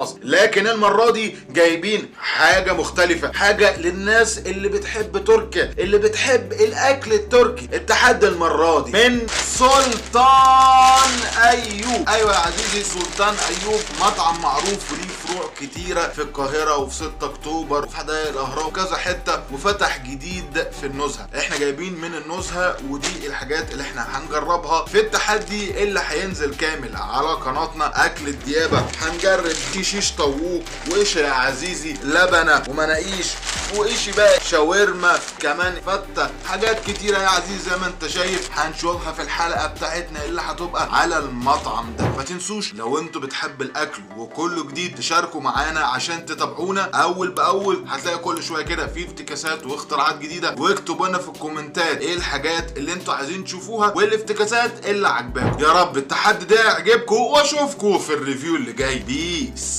مصر. لكن المرة دي جايبين حاجة مختلفة، حاجة للناس اللي بتحب تركيا، اللي بتحب الأكل التركي. التحدي المرة دي من سلطان أيوب. أيوة يا عزيزي، سلطان أيوب مطعم معروف وليه فروع كتيرة في القاهرة وفي 6 أكتوبر وفي حدائق الأهرام وكذا حتة، وفتح جديد في النزهة. احنا جايبين من النزهة، ودي الحاجات اللي احنا هنجربها في التحدي اللي هينزل كامل على قناتنا أكل الديابة. هنجرب شيش طاووق، وإيش يا عزيزي لبنة ومناقيش، وإيش بقى شاورما، كمان فتة، حاجات كتيرة يا عزيزي زي ما انت شايف هنشوفها في الحلقة بتاعتنا اللي هتبقى على المطعم ده. ما تنسوش لو انتوا بتحب الاكل وكله جديد تشاركوا معانا عشان تتابعونا اول باول. هتلاقي كل شوية كده في افتكاسات واختراعات جديدة، واكتبوا لنا في الكومنتات ايه الحاجات اللي انتوا عايزين تشوفوها وايه الافتكاسات اللي عجباكم. يا رب التحدي ده يعجبكم، واشوفكم في ال review اللي جاي. peace.